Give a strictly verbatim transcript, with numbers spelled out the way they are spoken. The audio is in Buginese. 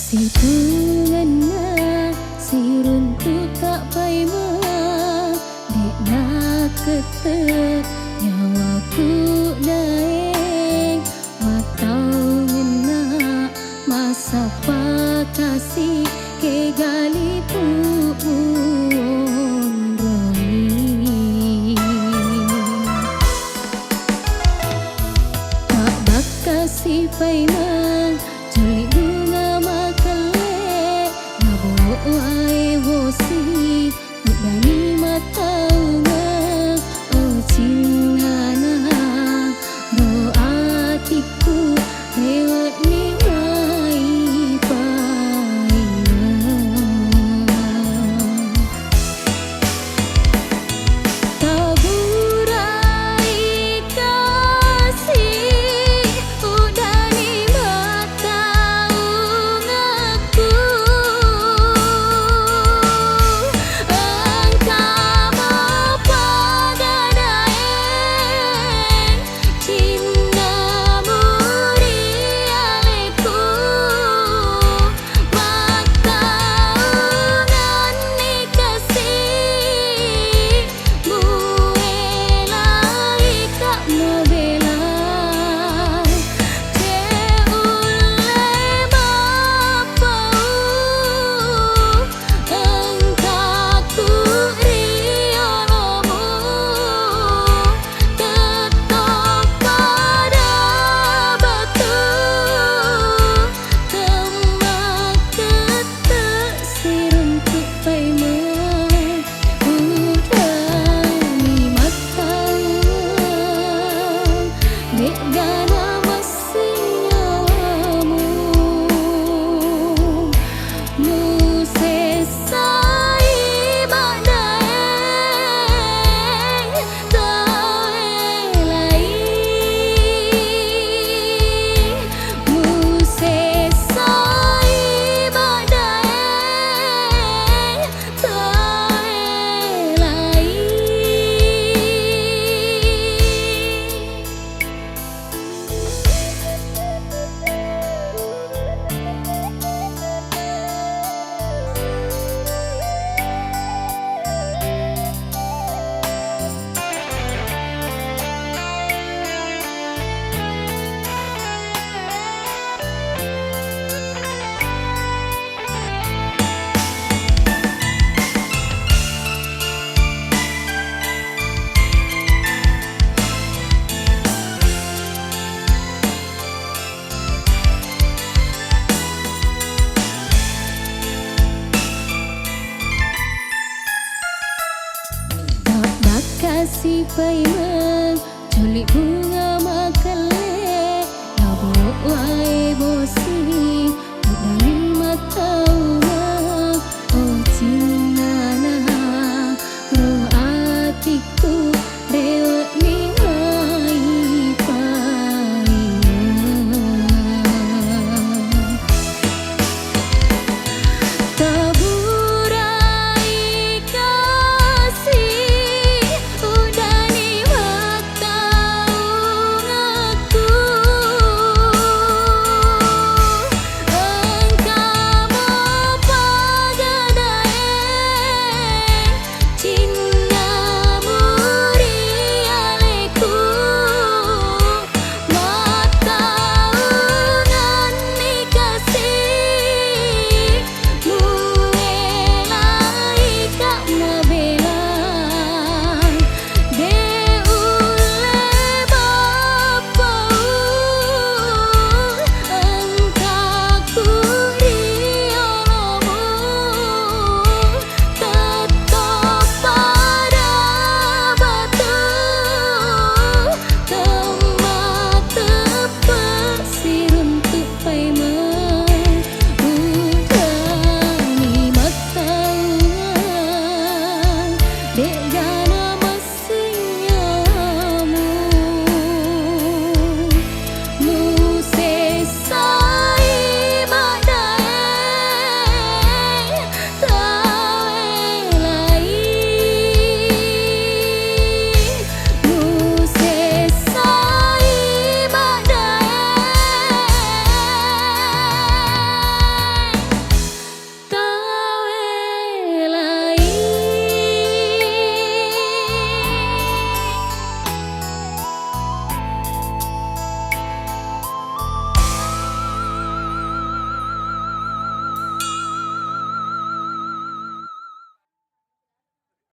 Situngenna siruntu'ka paimeng, de'na kette nyawaku daeng. Mattaungenna massappa kasi, kega lipu onroi. Mabbakka sipaimeng, colli bunga makelle, nabowae bosi, uddani mattaungeng, o cinnana ro atikku, rewe'ni mai paimeng. Taburai kasi, uddani mattaungekku. Engka mopa gadaeng, cinnamu ri aleku. Mattaungenni kasi, muwelaika mabela. De ulle mappau, engkaku ri olomu. Tetto pada batu, temmakkette siruntu paimeng. Uddani mattaungeng, de'gana massing nyawamu. Musessai maddaeng tawelai. Musessai maddaeng tawelai. Tabbakka sipaimeng, colli